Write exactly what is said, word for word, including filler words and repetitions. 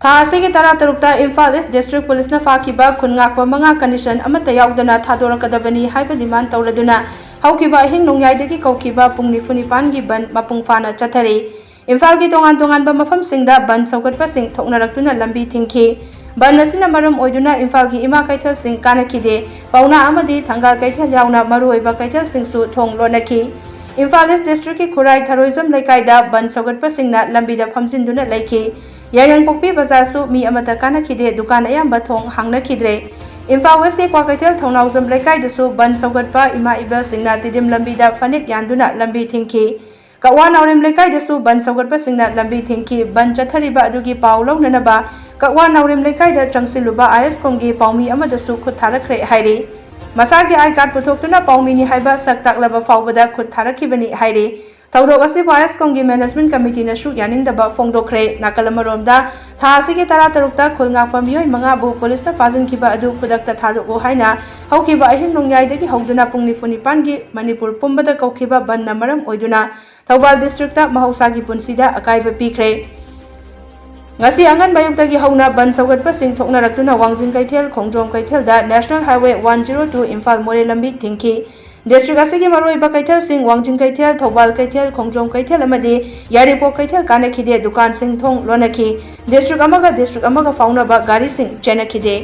ꯊꯥ ꯑꯁꯤꯒꯤ ꯇꯔꯥꯇꯔꯨꯛꯇ ꯏꯝꯐꯥꯜ ꯏꯁ ꯗꯤꯁꯇ꯭ꯔꯤꯛ ꯄꯨꯂꯤꯁꯅ ꯐꯥꯈꯤꯕ ꯈꯨꯟ ꯉꯥꯛꯄ ꯃꯉꯥ condition ꯑꯃꯠꯇ ꯌꯥꯎꯗꯅ ꯊꯥꯗꯣꯔꯛꯀꯗꯕꯅꯤ ꯍꯥꯏꯕ demand ꯇꯧꯔꯗꯨꯅ ꯍꯧꯈꯤꯕ ꯑꯍꯤꯡ ꯅꯣꯡꯌꯥꯏꯗꯒꯤ ꯀꯧꯈꯤꯕ ꯄꯨꯡ ꯅꯤꯐꯨ ꯅꯤꯄꯥꯟꯒꯤ ꯕꯟ ꯃꯄꯨꯡ ꯐꯥꯅ ꯆꯠꯊꯔꯤ꯫ ꯏꯝꯐꯥꯜꯒꯤ ꯇꯣꯉꯥꯟ ꯇꯣꯉꯥꯟꯕ ꯃꯐꯝꯁꯤꯡꯗ ꯕꯟ ꯁꯧꯒꯠꯄꯁꯤꯡ ꯊꯣꯛꯅꯔꯛꯇꯨꯅ ꯂꯝꯕꯤ ꯊꯤꯡꯈꯤ꯫ ꯕꯟ ꯑꯁꯤꯅ ꯃꯔꯝ ꯑꯣꯏꯗꯨꯅ ꯏꯝꯐꯥꯜꯒꯤ ꯏꯃꯥ ꯀꯩꯊꯦꯜꯁꯤꯡ ꯀꯥꯅꯈꯤꯗꯦ꯫ ꯄꯥꯎꯅꯥ ꯑꯃꯗꯤ ꯊꯪꯒꯥꯜ ꯀꯩꯊꯦꯜ ꯌꯥꯎꯅ ꯃꯔꯨꯑꯣꯏꯕ ꯀꯩꯊꯦꯜꯁꯤꯡꯁꯨ ꯊꯣꯡ ꯂꯣꯟꯅꯈꯤ꯫ ꯏꯝꯐꯥꯜ ꯏꯁ ꯗꯤꯁꯇ꯭ꯔꯤꯛꯀꯤ ꯈꯨꯔꯥꯏ ꯊꯔꯣꯏꯖꯝ ꯂꯩꯀꯥꯏꯗ ꯕꯟ ꯁꯧꯒꯠꯄꯁꯤꯡꯅ ꯂꯝꯕꯤꯗ ꯐꯝꯖꯤꯟꯗꯨꯅ ꯂꯩꯈꯤ꯫ ꯌꯥꯏꯉꯪꯄꯣꯛꯄꯤ ꯕꯖꯥꯔꯁꯨ ꯃꯤ ꯑꯃꯠꯇ ꯀꯥꯅꯈꯤꯗꯦ, ꯗꯨꯀꯥꯟ ꯑꯌꯥꯝꯕ ꯊꯣꯡ ꯍꯥꯡꯅꯈꯤꯗ꯭ꯔꯦ꯫ ꯏꯝꯐꯥꯜ ꯋꯦꯁꯀꯤ ꯀ꯭ꯋꯥꯀꯩꯊꯦꯜ ꯊꯧꯅꯥꯎꯖꯝ ꯂꯩꯀꯥꯏꯗꯁꯨ ꯕꯟ ꯁꯧꯒꯠꯄ ꯏꯃꯥ ꯏꯕꯦꯜꯁꯤꯡꯅ ꯇꯤꯗꯤꯝ ꯂꯝꯕꯤꯗ ꯐꯅꯦꯛ ꯌꯥꯟꯗꯨꯅ ꯂꯝꯕꯤ ꯊꯤꯡꯈꯤ꯫ ꯀꯛꯋꯥ ꯅꯥꯎꯔꯦꯝ ꯂꯩꯀꯥꯏꯗꯁꯨ ꯕꯟ ꯁꯧꯒꯠꯄꯁꯤꯡꯅ ꯂꯝꯕꯤ ꯊꯤꯡꯈꯤ꯫ ꯕꯟ ꯆꯠꯊꯔꯤꯕ ꯑꯗꯨꯒꯤ ꯄꯥꯎ ꯂꯧꯅꯅꯕ ꯀꯛꯋꯥ ꯅꯥꯎꯔꯦꯝ ꯂꯩꯀꯥꯏꯗ ꯆꯪꯁꯤꯜꯂꯨꯕ ꯑꯥꯏ ꯑꯦꯁ ꯀꯣꯝꯒꯤ ꯄꯥꯎꯃꯤ ꯑꯃꯗꯁꯨ ꯈꯨꯠ ꯊꯥꯔꯛꯈ꯭ꯔꯦ ꯍꯥꯏꯔꯤ꯫ ꯃꯁꯥꯒꯤ ꯑꯥꯏ ꯀꯥꯔꯗ ꯄꯨꯊꯣꯛꯇꯨꯅ ꯄꯥꯎꯃꯤꯅꯤ ꯍꯥꯏꯕ ꯁꯛ ꯇꯥꯛꯂꯕ ꯐꯥꯎꯕꯗ ꯈꯨꯠ ꯊꯥꯔꯛꯈꯤꯕꯅꯤ ꯍꯥꯏꯔꯤ꯫ ꯊꯧꯗꯣꯛ ꯑꯁꯤꯕꯨ ꯑꯥꯏ ꯑꯦꯁ ꯀꯣꯝꯒꯤ ꯃꯦꯅꯦꯖꯃꯦꯟꯠ ꯀꯃꯤꯇꯤꯅꯁꯨ ꯌꯥꯅꯤꯡꯗꯕ ꯐꯣꯡꯗꯣꯛꯈ꯭ꯔꯦ꯫ ꯅꯥꯀꯜ ꯑꯃꯔꯣꯝꯗ, ꯊꯥ ꯑꯁꯤꯒꯤ ꯇꯔꯥꯇꯔꯨꯛꯇ ꯈꯨꯜ ꯉꯥꯛꯄ ꯃꯤꯑꯣꯏ ꯃꯉꯥꯕꯨ ꯄꯨꯂꯤꯁꯅ ꯐꯥꯖꯤꯟꯈꯤꯕ ꯑꯗꯨ ꯈꯨꯗꯛꯇ ꯊꯥꯗꯣꯛꯎ ꯍꯥꯏꯅ ꯍꯧꯈꯤꯕ ꯑꯍꯤꯡ ꯅꯣꯡꯌꯥꯏꯗꯒꯤ ꯍꯧꯗꯨꯅ ꯄꯨꯡ ꯅꯤꯐꯨ ꯅꯤꯄꯥꯟꯒꯤ ꯃꯅꯤꯄꯨꯔ ꯄꯨꯝꯕꯗ ꯀꯧꯈꯤꯕ ꯕꯟꯅ ꯃꯔꯝ ꯑꯣꯏꯗꯨꯅ ꯊꯧꯕꯥꯜ ꯗꯤꯁꯇ꯭ꯔꯤꯛꯇ ꯃꯍꯧꯁꯥꯒꯤ ꯄꯨꯟꯁꯤꯗ ꯑꯀꯥꯏꯕ ꯄꯤꯈ꯭ꯔꯦ꯫ ꯉꯁꯤ ꯑꯉꯟꯕ ꯑꯌꯨꯛꯇꯒꯤ ꯍꯧꯅ ꯕꯟ ꯁꯧꯒꯠꯄꯁꯤꯡ ꯊꯣꯛꯅꯔꯛꯇꯨꯅ ꯋꯥꯡꯖꯤꯡ ꯀꯩꯊꯦꯜ, ꯈꯣꯡꯖꯣꯝ ꯀꯩꯊꯦꯜꯗ National Highway one zero two Imphal ꯃꯣꯔꯦ ꯂꯝꯕꯤ ꯊꯤꯡꯈꯤ꯫ ꯗꯤꯁꯇ꯭ꯔꯤꯛ ꯑꯁꯤꯒꯤ ꯃꯔꯨꯑꯣꯏꯕ ꯀꯩꯊꯦꯜꯁꯤꯡ ꯋꯥꯡꯖꯤꯡ ꯀꯩꯊꯦꯜ, ꯊꯧꯕꯥꯜ ꯀꯩꯊꯦꯜ, ꯈꯣꯡꯖꯣꯝ ꯀꯩꯊꯦꯜ ꯑꯃꯗꯤ ꯌꯥꯏꯔꯤꯄꯣꯛ ꯀꯩꯊꯦꯜ ꯀꯥꯅꯈꯤꯗꯦ, ꯗꯨꯀꯥꯟꯁꯤꯡ ꯊꯣꯡ ꯂꯣꯟꯅꯈꯤ꯫ ꯗꯤꯁꯇ꯭ꯔꯤꯛ ꯑꯃꯒ ꯗꯤꯁꯇ꯭ꯔꯤꯛ ꯑꯃꯒ ꯐꯥꯎꯅꯕ ꯒꯥꯔꯤꯁꯤꯡ ꯆꯦꯟꯅꯈꯤꯗꯦ꯫